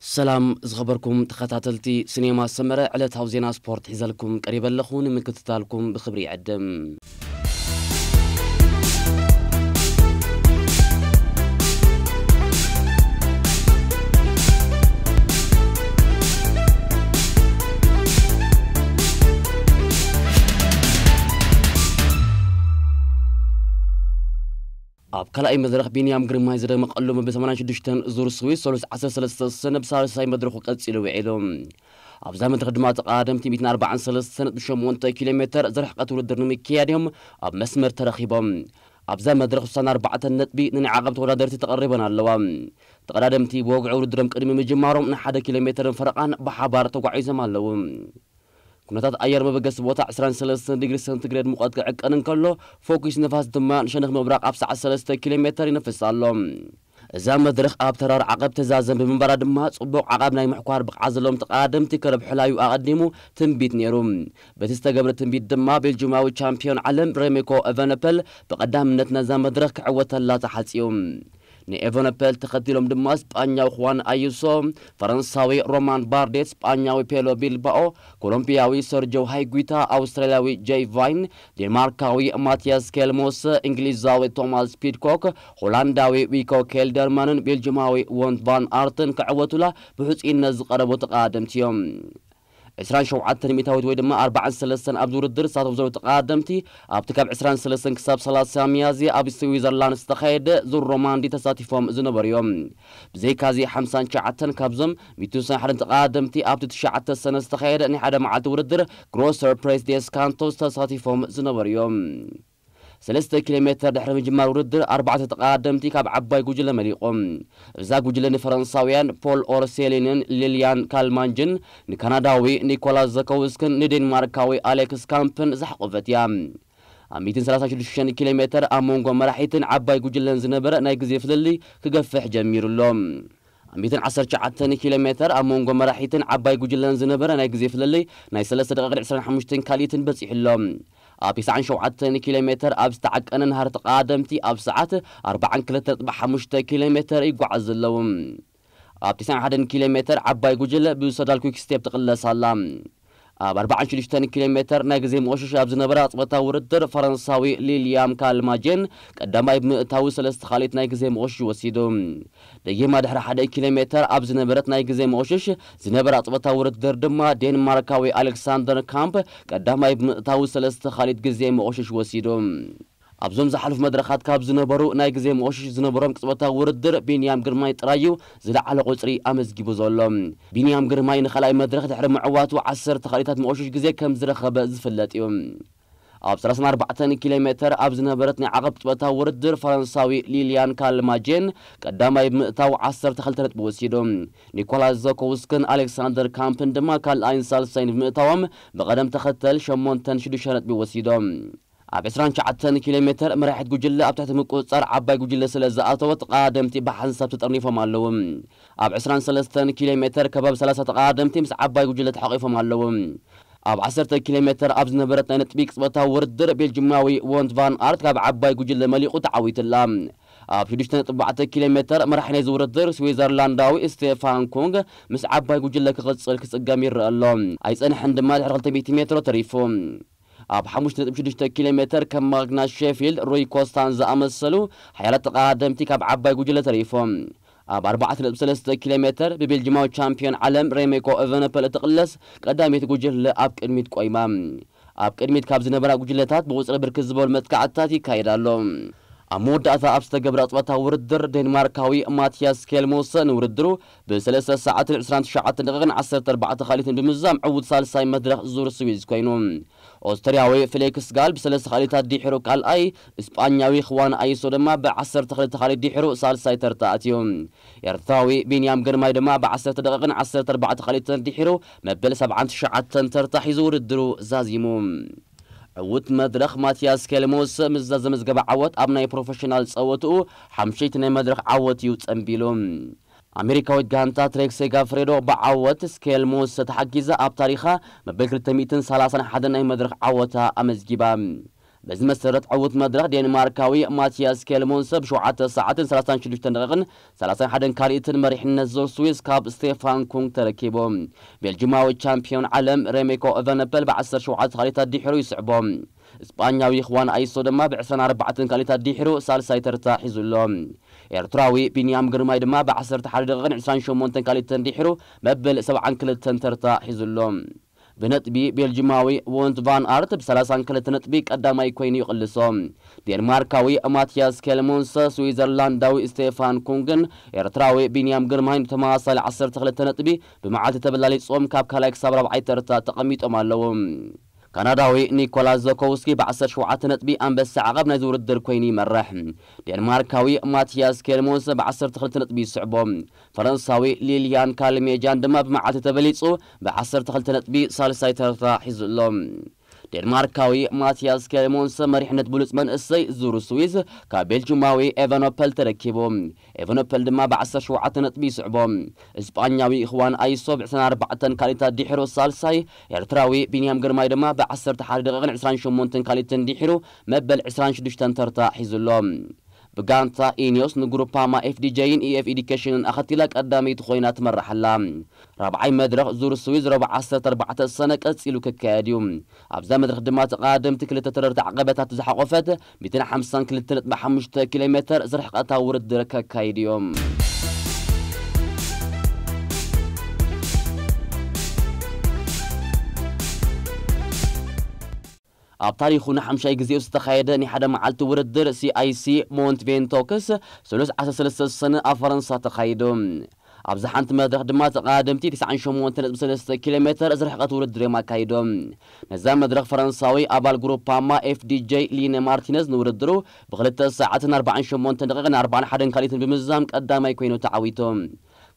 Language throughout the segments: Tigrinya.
ሰላም ዝኸበርኩም ተኸታተልቲ ሲኔማ ሰመረ፣ ዕለታዊ ዜና ስፖርት ሒዘልኩም ቀሪበ ኣለኹ። ንምክትታልኩም ብኽብሪ ይዕድም። ኣብ ካልኣይ መድረኽ ቢንያም ግርማይ ዝደመቐሉ፣ ብሰማንያን ሽዱሽተን ዙር ስዊስ ሰሉስ ዓሰርተ ሰለስተ ሰነ ብሳልሳይ መድረኹ ቀጺሉ ውዒሉ። ኣብዛ መድረኽ ድማ ተቐዳደምቲ ሚእትን ኣርባዓን ሰለስተን ነጥቢ ሸሞንተ ኪሎ ሜተር ዝርሕቀት ውድድር ንምክያድ እዮም ኣብ መስመር ተረኺቦም። ኣብዛ መድረኽ ስሳን ኣርባዕተን ነጥቢ ንናይ ዓቐብ ተወዳደርቲ ተቐሪበን ኣለዋ። ተቐዳደምቲ ብወግዒ ውድድሮም ቅድሚ ምጅማሮም ንሓደ ኪሎ ሜተርን ፈረቓን ብሓባር ተጓዒዞም ኣለዉ። ኩነታት ኣየር መበገሲ ቦታ ዕስራን ሰለስተን ዲግሪ ሰንቲግሬድ ሙቐት ክዕቀን እንከሎ፣ ፎኪስ ንፋስ ድማ ንሸነኽ ምብራቕ ኣብ ሰዓት ሰለስተ ኪሎ ሜተር ይነፍስ ኣሎ። እዛ መድረኽ ኣብ ተራር ዓቐብ ተዛዘም ብምንባራ ድማ፣ ጽቡቕ ዓቐብ ናይ ምሕኳር ብቕዓት ዘለዎም ተቐዳደምቲ ከረብሕላዩ ኣቐዲሙ ትንቢት ነይሩ። በቲ ዝተገብረ ትንቢት ድማ፣ ቤልጂማዊ ቻምፒዮን ዓለም ሬሜኮ ኤቨነፐል ብቐዳምነት ነዛ መድረኽ ክዕወተላ ተሓጽዩ። ንኤቨነፐል ተኸቲሎም ድማ ስጳኛዊ ኹዋን ኣዩሶ፣ ፈረንሳዊ ሮማን ባርዴት፣ ስጳኛዊ ፔሎ ቢልባኦ፣ ኮሎምቢያዊ ሰርጆ ሃይጉታ፣ ኣውስትራልያዊ ጄይ ቫይን፣ ዴንማርካዊ ማቲያስ ኬልሞስ፣ እንግሊዛዊ ቶማስ ፒድኮክ፣ ሆላንዳዊ ዊኮ ኬልደርማንን ቤልጅማዊ ዎንት ቫን ኣርትን ክዕወቱላ ብሕጹይነት ዝቐረቡ ተቐዳደምቲ እዮም። ዕስራን ሸውዓተን ሚእታዊት ወይ ድማ ኣርባዓን ሰለስተን ኣብዚ ውድድር ዝሳተፉ ዘለዉ ተቐዳደምቲ፣ ኣብቲ ካብ ዕስራን ሰለስተን ክሳብ ሰላሳ ሚያዝያ ኣብ ስዊዘርላንድ ዝተኻየደ ዙር ሮማንዲ ተሳቲፎም ዝነበሩ እዮም። ብዘይካዚ፣ ሓምሳን ትሽዓተን ካብዞም ሚእትን ሓደን ተቐዳደምቲ ኣብቲ ትሽዓተ ሰነ ዝተኻየደ ናይ ሓደ መዓልቲ ውድድር ግሮስ ሰርፕሬስ ዴስ ካንቶስ ተሳቲፎም ዝነበሩ እዮም። ሰለስተ ኪሎ ሜተር ድሕሪ ምጅማር ውድድር፣ ኣርባዕተ ተቐዳደምቲ ካብ ዓባይ ጉጅለ መሊቖም። እዛ ጉጅለ ንፈረንሳውያን ፖል ኦርሴሊንን ሊልያን ካልማንጅን፣ ንካናዳዊ ኒኮላስ ዘኮውስክን ንዴንማርካዊ ኣሌክስ ካምፕን ዝሓቖፈት እያ። ኣብ ሚእትን ሰላሳን ሽዱሽተን ኪሎ ሜተር ኣብ መንጎ መራሒትን ዓባይ ጉጅለን ዝነበረ ናይ ግዜ ፍልልይ ክገፍሕ ጀሚሩ ኣሎ። ኣብ ሚእትን ዓሰርተ ትሽዓተን ኪሎ ሜተር ኣብ መንጎ መራሒትን ዓባይ ጉጅለን ዝነበረ ናይ ግዜ ፍልልይ ናይ ሰለስተ ደቂቕን ዕስራን ሓሙሽተን ካልኢትን በጺሑ ኣሎ። ኣብ ተስዓን ሸውዓተን ኪሎ ሜተር ኣብ ዝተዓቀነ ናህሪ ተቐዳደምቲ ኣብ ሰዓት ኣርባዓን ክልተ ነጥቢ ሓሙሽተ ኪሎ ሜተር ይጓዓዙ ኣለዉ። ኣብ ተስዓን ሓደን ኪሎ ሜተር ዓባይ ጉጅለ ብሶዳል ኩክ ስቴፕ ትቕለስ ኣላ። ኣብ ኣርባዓን ሽዱሽተን ኪሎ ሜተር ናይ ግዜ መቖሸሽ ኣብ ዝነበረ ኣጽበታ ውድድር፣ ፈረንሳዊ ሊልያም ካልማጄን ቀዳማይ ብምእታዉ፣ ሰለስተ ካልኢት ናይ ግዜ መቖሸሽ ወሲዱ። ደጊማ ድሕሪ ሓደ ኪሎ ሜተር ኣብ ዝነበረት ናይ ግዜ መቖሸሽ ዝነበረ ኣጽበታ ውድድር ድማ፣ ዴንማርካዊ ኣሌክሳንደር ካምፕ ቀዳማይ ብምእታዉ፣ ሰለስተ ካልኢት ግዜ መቖሸሽ ወሲዱ። ኣብዞም ዝሓለፉ መድረኻት ካብ ዝነበሩ ናይ ግዜ መቖሸሽ ዝነበሮም ቅጽበታዊ ውድድር፣ ቢንያም ግርማይ ጥራይ እዩ ዝለዓለ ቁጽሪ ኣመዝጊቡ ዘሎ። ቢንያም ግርማይ ንኻልኣይ መድረኽ ድሕሪ ምዕዋቱ፣ ዓሰርተ ካልኢታት መቖሸሽ ግዜ ከም ዝረኸበ ዝፍለጥ እዩ። ኣብ ሰላሳን ኣርባዕተን ኪሎ ሜተር ኣብ ዝነበረት ናይ ዓቐብ ቅጽበታዊ ውድድር፣ ፈረንሳዊ ሊልያን ካልማጄን ቀዳማይ ብምእታው ዓሰርተ ክልተ ነጥቢ ወሲዱ። ኒኮላስ ዘኮውስክን ኣሌክሳንደር ካምፕን ድማ ካልኣይን ሳልሳይን ብምእታዎም፣ ብቐደም ተኸተል ሸሞንተን ሽዱሽተ ነጥቢ ወሲዶም። ኣብ ዕስራን ትሽዓተን ኪሎ ሜተር መራሒት ጉጅለ ኣብ ትሕቲ ምቁጽጻር ዓባይ ጉጅለ ስለ ዝኣተወት፣ ተቐዳደምቲ ብሓንሳብ ተጠርኒፎም ኣለዉ። ኣብ ዕስራን ሰለስተን ኪሎ ሜተር ከባቢ ሰላሳ ተቐዳደምቲ ምስ ዓባይ ጉጅለ ተሓቒፎም ኣለዉ። ኣብ ዓሰርተ ኪሎ ሜተር ኣብ ዝነበረት ናይ ነጥቢ ቅጽበታዊ ውድድር፣ ቤልጂማዊ ዎንት ቫን ኣርት ካብ ዓባይ ጉጅለ መሊቑ ተዓዊቱላ። ኣብ ሽዱሽተ ነጥቢ ኣርባዕተ ኪሎ ሜተር መራሒ ናይዚ ውድድር፣ ስዊዘርላንዳዊ ስቴፋን ኩንግ ምስ ዓባይ ጉጅለ ክቕጽል ክጽገም ይረአ ኣሎ። ኣይጸንሐን ድማ፣ ድሕሪ ክልተ ሚእቲ ሜትሮ ተሪፉ። ኣብ ሓሙሽተ ነጥቢ ሽዱሽተ ኪሎ ሜተር ከም ማግናስ ሼፊልድ፣ ሩይ ኮስታን ዝኣመሰሉ ሓያላት ተቐዳደምቲ ካብ ዓባይ ጉጅለ ተሪፎም። ኣብ ኣርባዕተ ነጥቢ ሰለስተ ኪሎ ሜተር ብቤልጂማዊ ቻምፒዮን ዓለም ሬሜኮ ኤቨነፐል እትቕለስ ቀዳመይቲ ጉጅለ ኣብ ቅድሚት ቆይማ። ኣብ ቅድሚት ካብ ዝነበራ ጉጅለታት ብቑጽሪ ብርክት ዝበሉ መጥቃዕትታት ይካየድ ኣሎ። ኣብ መወዳእታ ኣብ ዝተገብረ ኣጽዋታ ውድድር፣ ዴንማርካዊ ማቲያስ ኬልሞሰ ንውድድሩ ብሰለስተ ሰዓትን ዕስራን ትሽዓተን ደቂቕን ዓሰርተ ኣርባዕተ ካልኢትን ብምዝዛም ዕዉት ሳልሳይ መድረኽ ዙር ስዊዝ ኮይኑ። ኦስትርያዊ ፌሊክስ ጋል ብሰለስተ ካልኢታት ድሒሩ ካልኣይ፣ እስጳኛዊ ኽዋን ኣይሶ ድማ ብዓሰርተ ክልተ ካልኢት ድሒሩ ሳልሳይ ተርታ ኣትዩ። ኤርትራዊ ቢንያም ግርማይ ድማ ብዓሰርተ ደቂቕን ዓሰርተ ኣርባዕተ ካልኢትን ድሒሩ መበል ሰብዓን ትሽዓተን ተርታ ሒዙ ውድድሩ ዛዚሙ። ዕዉት መድረኽ ማቲያስ ኬልሞስ ምስዛ ዘመዝገበ ዓወት ኣብ ናይ ፕሮፌሽናል ጸወትኡ ሓምሸይቲ ናይ መድረኽ ዓወት እዩ ጸንቢሉ። ኣሜሪካዊት ጋንታ ትሬክ ሴጋፍሬዶ ብዓወት ስኬልሞስ ተሓጊዛ ኣብ ታሪኻ መበል ክልተ ሚእትን ሰላሳን ሓደን ናይ መድረኽ ዓወታ ኣመዝጊባ። በዚ መሰረት ዕዉት መድረኽ ዴንማርካዊ ማቲያስ ኬልሞንሰ ብ ሸውዓተ ሰዓትን ሰላሳን ሽዱሽተን ደቂቕን ሰላሳን ሓደን ካልኢትን መሪሕነት ዙር ስዊዝ ካብ ስቴፋን ኩንግ ተረኪቡ። ቤልጅማዊ ቻምፒዮን ዓለም ሬሜኮ ኤቨነፐል ብ ዓሰርተ ሸውዓተ ካልኢታት ድሒሩ ይስዕቦ። እስጳኛዊ ኽዋን ኣይሶ ድማ ብ ዕስራን ኣርባዕተን ካልኢታት ድሒሩ ሳልሳይ ተርታ ሒዙ ኣሎ። ኤርትራዊ ቢንያም ግርማይ ድማ ብ ዓሰርተ ሓደ ደቂቕን ዕስራን ሸሞንተን ካልኢትን ድሒሩ መበል ሰብዓን ክልተን ተርታ ሒዙ ኣሎ። ብነጥቢ ቤልጅማዊ ዎንት ቫን ኣርት ብ ሰላሳን ክልተ ነጥቢ ቀዳማይ ኮይኑ ይቕልሶ። ዴንማርካዊ ማቲያስ ኬልሞንሰ፣ ስዊዘርላንዳዊ ስቴፋን ኩንግን ኤርትራዊ ቢንያም ግርማይን ብተመሳሳሊ ዓሰርተ ክልተ ነጥቢ ብመዓልቲ ተበላሊጾም ካብ ካልኣይ ክሳብ ራብዓይ ተርታ ተቐሚጦም ኣለዉ። ካናዳዊ ኒኮላስ ዞኮውስኪ ብ ዓሰርተ ሸውዓተ ነጥቢ ኣንበሳ ዓቐብ ናይዚ ውድድር ኮይኑ ይመርሕ። ዴንማርካዊ ማቲያስ ኬልሞንሰ ብ ዓሰርተ ክልተ ነጥቢ ይስዕቦ። ፈረንሳዊ ሊልያን ካልሜጃን ድማ ብመዓልቲ ተበሊጹ ብ ዓሰርተ ክልተ ነጥቢ ሳልሳይ ተርታ ሒዙ ኣሎ። ዴንማርካዊ ማቲያስ ኬልሞንሰ መሪሕነት ብሉጽ መንእሰይ ዙር ስዊዝ ካብ ቤልጅማዊ ኤቨኖፐል ተረኪቡ። ኤቨኖፐል ድማ ብ ዓሰርተ ሸውዓተ ነጥቢ ይስዕቦ። እስጳኛዊ ኽዋን ኣይሶ ብ ዕስራን ኣርባዕተን ካልኢታት ድሒሩ ሳልሳይ፣ ኤርትራዊ ቢንያም ግርማይ ድማ ብ ዓሰርተ ሓደ ደቂቕን ዕስራን ሸሞንተን ካልኢትን ድሒሩ መበል ዕስራን ሽዱሽተን ተርታ ሒዙ ኣሎ። ብጋንታ ኢኒዮስ ንግሩፓማ ኤፍዲጄይን ኢኤፍ ኤዱኬሽንን ኣኸቲላ ቀዳመይቲ ኮይና ትመርሕ ኣላ። ራብዓይ መድረኽ ዙር ስዊዝ ረቡዕ ዓሰርተ ኣርባዕተ ሰነ ቀጺሉ ክካየድ እዩ። ኣብዛ መድረኽ ድማ ተቐዳደምቲ ክልተ ተረርቲ ዓቐበታት ዝሓቖፈት ሚእትን ሓምሳን ክልተ ነጥቢ ሓሙሽተ ኪሎ ሜተር ዝርሕቐታ ውድድር ከካይዱ እዮም። ኣብ ታሪኹ ንሓምሻይ ግዜኡ ዝተኻየደ ናይ ሓደ መዓልቲ ውድድር ሲኣይሲ ሞንት ቬንቶክስ ሰሉስ ዓሰርተ ሰለስተ ሰነ ኣብ ፈረንሳ ተኻይዱ። ኣብዚ ሓንቲ መድረኽ ድማ ተቐዳደምቲ ትስዓን ሸሞንተን ነጥቢ ሰለስተ ኪሎ ሜተር ዝርሕቐት ውድድር እዮም ኣካይዶም። ነዛ መድረኽ ፈረንሳዊ ኣባል ግሩፓማ ኤፍዲጄ ሊነ ማርቲነዝ ንውድድሩ ብክልተ ሰዓትን ኣርባዓን ሸሞንተን ደቂቕን ኣርባዓን ሓደን ካልኢትን ብምዝዛም ቀዳማይ ኮይኑ ተዓዊቱ።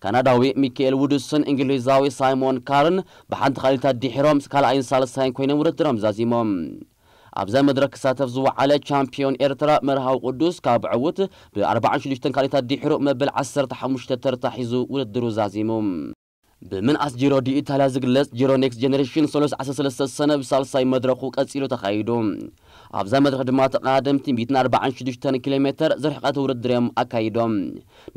ካናዳዊ ሚካኤል ውድስን እንግሊዛዊ ሳይሞን ካርን ብሓንቲ ካልኢታት ድሒሮም ካልኣይን ሳልሳይን ኮይኖም ውድድሮም ዛዚሞም። ኣብዛ መድረኽ ክሳተፍ ዝወዓለ ቻምፒዮን ኤርትራ መርሃዊ ቅዱስ ካብ ዕዉት ብ ኣርባዓን ሽዱሽተን ካልኢታት ድሒሩ መበል ዓሰርተ ሓሙሽተ ተርታ ሒዙ ውድድሩ ዛዚሙ። ብምንኣስ ጂሮ ዲ ኢታልያ ዝግለጽ ጂሮ ኔክስት ጀነሬሽን ሰሉስ ዓሰርተ ሰለስተ ሰነ ብሳልሳይ መድረኹ ቀጺሉ ተኻይዱ። ኣብዛ መድረኽ ድማ ተቐዳደምቲ ሚእትን ኣርባዓን ሽዱሽተን ኪሎ ሜተር ዝርሕቐት ውድድር እዮም ኣካይዶም።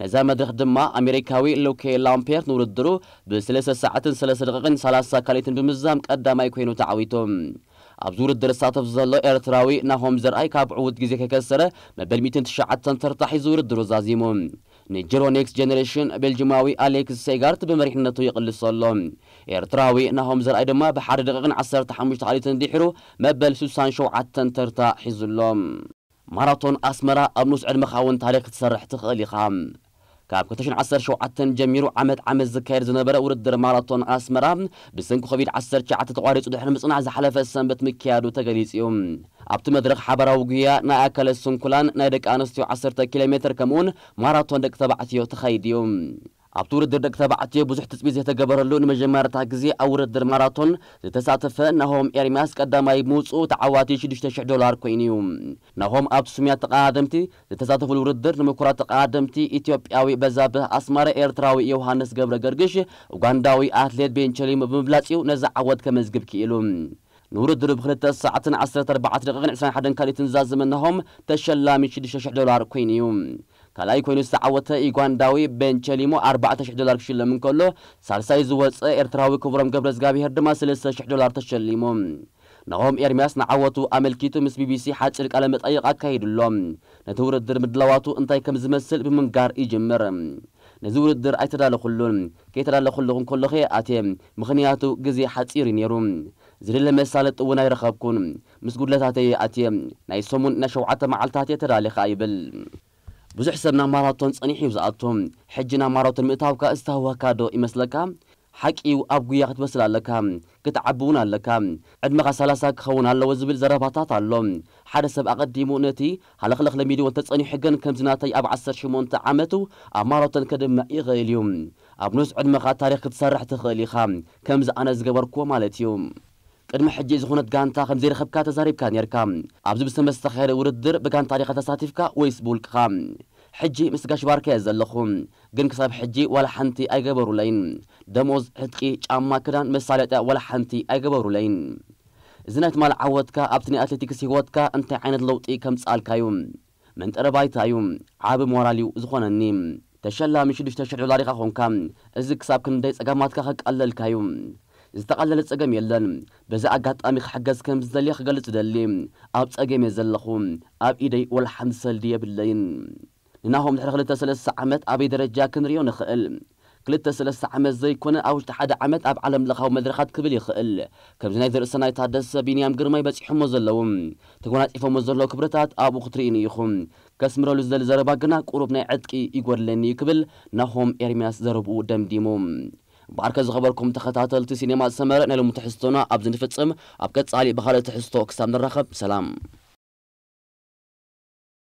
ነዛ መድረኽ ድማ ኣሜሪካዊ ሉኬ ላምፔርት ንውድድሩ ብሰለስተ ሰዓትን ሰለስተ ደቂቕን ሰላሳ ካልኢትን ብምዝዛም ቀዳማይ ኮይኑ ተዓዊቱ። ኣብዚ ውድድር ዝሳተፍ ዘሎ ኤርትራዊ ናሆም ዘርኣይ ካብ ዕዉት ግዜ ከይከሰረ መበል ሚእትን ትሽዓተን ተርታ ሒዙ ውድድሩ ዛዚሙ። ንጂሮ ኔክስት ጀነሬሽን ቤልጅማዊ ኣሌክስ ሴጋርት ብመሪሕነቱ ይቕልሶ ኣሎ። ኤርትራዊ ናሆም ዘርኣይ ድማ ብሓደ ደቂቕን ዓሰርተ ሓሙሽተ ካልኢትን ድሒሩ መበል ስሳን ሸውዓተን ተርታ ሒዙ ኣሎ። ማራቶን ኣስመራ ኣብ ንኡስ ዕድመኻ እውን ታሪኽ ክትሰርሕ ትኽእል ኢኻ። ካብ ክልተ ሽሕን ዓሰርተ ሸውዓተን ጀሚሩ ዓመት ዓመት ዝካየድ ዝነበረ ውድድር ማራቶን ኣስመራ ብሰንኪ ኮቪድ ዓሰርተ ትሽዓተ ተቋሪጹ ድሕሪ ምጽናሕ ዝሓለፈ ሰንበት ምክያዱ ተገሊጹ እዩ። ኣብቲ መድረኽ ሓባራዊ ጉያ ናይ ኣካለ ስንኩላን ናይ ደቂ ኣንስትዮ ዓሰርተ ኪሎ ሜትር ከምኡውን ማራቶን ደቂ ተባዕትዮ ተኻይዱ እዩ። ኣብቲ ውድድር ደቂ ተባዕትዮ ብዙሕ ትጽቢት ዘይተገበረሉ ንመጀመርታ ግዜ ኣብ ውድድር ማራቶን ዝተሳተፈ ናሆም ኤርምያስ ቀዳማይ ምውጽኡ ተዓዋቲ ሽዱሽተ ሽሕ ዶላር ኮይኑ እዩ። ናሆም ኣብቲ ስሙያት ተቐዳደምቲ ዝተሳተፉሉ ውድድር ንምኩራት ተቐዳደምቲ ኢትዮጵያዊ በዛብህ ኣስማረ፣ ኤርትራዊ ዮሃንስ ገብረ ገርግሽ፣ ኡጋንዳዊ ኣትሌት ቤንቸሊሞ ብምብላጽ እዩ ነዚ ዓወት ከመዝግብ ክኢሉ። ንውድድሩ ብክልተ ሰዓትን ዓሰርተ ኣርባዕተ ደቂቕን ዕስራን ሓደን ካልኢትን ዝዛዘመ ናሆም ተሸላሚ ሽዱሽተ ሽሕ ዶላር ኮይኑ እዩ። ካልኣይ ኮይኑ ዝተዓወተ ዩጋንዳዊ ቤንቸሊሞ ኣርባዕተ ሽሕ ዶላር ክሽለም እንከሎ፣ ሳልሳይ ዝወፀ ኤርትራዊ ክብሮም ገብረ እግዚኣብሄር ድማ ሰለስተ ሽሕ ዶላር ተሸሊሙ። ናሆም ኤርምያስ ንዓወቱ ኣመልኪቱ ምስ ቢቢሲ ሓፂር ቃለ መጠይቕ ኣካይዱ ኣሎ። ነቲ ውድድር ምድላዋቱ እንታይ ከም ዝመስል ብምንጋር ይጅምር። ነዚ ውድድር ኣይተዳለኹሉን፣ ከይተዳለኹሉ እንከለኹ እየ ኣትየ፣ ምኽንያቱ ግዜ ሓፂር እዩ ነይሩ። ዝድለ መሳለጢ እውን ኣይረኸብኩን። ምስ ጉድለታተይ እየ ኣትየ፣ ናይ ሰሙን ናይ ሸውዓተ መዓልታት እየ ተዳሊኻ ይብል። ብዙሕ ሰብ ናብ ማራቶን ጸኒሑ እዩ ዝኣቱ። ሕጂ ናብ ማራቶን ምእታውካ ዝተሃወኸካ ዶ ይመስለካ? ሓቂ እዩ፣ ኣብ ጉያ ክትበስል ኣለካ፣ ክትዓቢ እውን ኣለካ። ዕድመኻ ሰላሳ ክኸውን ኣለዎ ዝብል ዘረባታት ኣሎ። ሓደ ሰብ ኣቐዲሙ ነቲ ሃለኽለኽ ለሚድዎ እንተጸኒሑ ግን፣ ከምዚ ናተይ ኣብ ዓሰርተ ሸሞንተ ዓመቱ ኣብ ማራቶን ከድምዕ ይኽእል እዩ። ኣብ ንኡስ ዕድመኻ ታሪኽ ክትሰርሕ ትኽእል ኢኻ፣ ከምዚ ኣነ ዝገበርኩዎ ማለት እዩ። ቅድሚ ሕጂ ዝኾነት ጋንታ ከም ዘይረኸብካ ተዛሪብካ ኔርካ። ኣብዚ ብሰንበት ዝተኻየደ ውድድር ብጋንታ ዲኻ ተሳቲፍካ ወይስ ብውልቅኻ? ሕጂ ምስ ጋሽ ባርካ እየ ዘለኹ፣ ግን ክሳብ ሕጂ ዋላ ሓንቲ ኣይገበሩለይን። ደሞዝ፣ ዕጥቂ፣ ጫማ፣ ክዳን፣ መሳለጥያ ዋላ ሓንቲ ኣይገበሩለይን። እዚ ናይ ትማል ዓወትካ ኣብቲ ናይ ኣትሌቲክስ ህይወትካ እንታይ ዓይነት ለውጢ ከምጽኣልካ እዩ? መንጠረ ባይታ እዩ። ዓቢ ሞራል እዩ ዝኾነኒ። ተሸላሚ ሽዱሽተ ሽሕ ዶላር ኢኻ ኾንካ። እዚ ክሳብ ክንደይ ጸገማትካ ከቃለልካ እዩ? ዝተቓለለ ጸገም የለን። በዚ ኣጋጣሚ ክሕገዝ ከም ዝደሊ ክገልጽ እደሊ። ኣብ ጸገም እየ ዘለኹ። ኣብ ኢደይ ወላ ሓንቲ ሰልዲ የብለይን። ንናሆም ድሕሪ ክልተ ሰለስተ ዓመት ኣበይ ደረጃ ክንሪኦ ንኽእል? ክልተ ሰለስተ ዓመት ዘይኮነ ኣብ ውሽጢ ሓደ ዓመት ኣብ ዓለም ለኻዊ መድረኻት ክብል ይኽእል። ከምዚ ናይ ዘርእሰናይ ታደሰ ቢንያም ግርማይ በጺሖሞ ዘለዉ ተጎናጺፎሞ ዘለዉ ክብረታት ኣብኡ ክትርእዩኒ ኢኹም። ከስምረሉ ዝደሊ ዘረባ ግና ቁሩብ ናይ ዕጥቂ ይጎድለኒ እዩ ክብል ናሆም ኤርምያስ ዘረብኡ ደምዲሙ። ብዓርከ ዝኸበርኩም ተኸታተልቲ ሲኔማ ሰመረ ናይ ሎሚ ትሕዝቶና ኣብዚ ንፍጽም። ኣብ ቀጻሊ ብኻልእ ትሕዝቶ ክሳብ ንራኸብ ሰላም።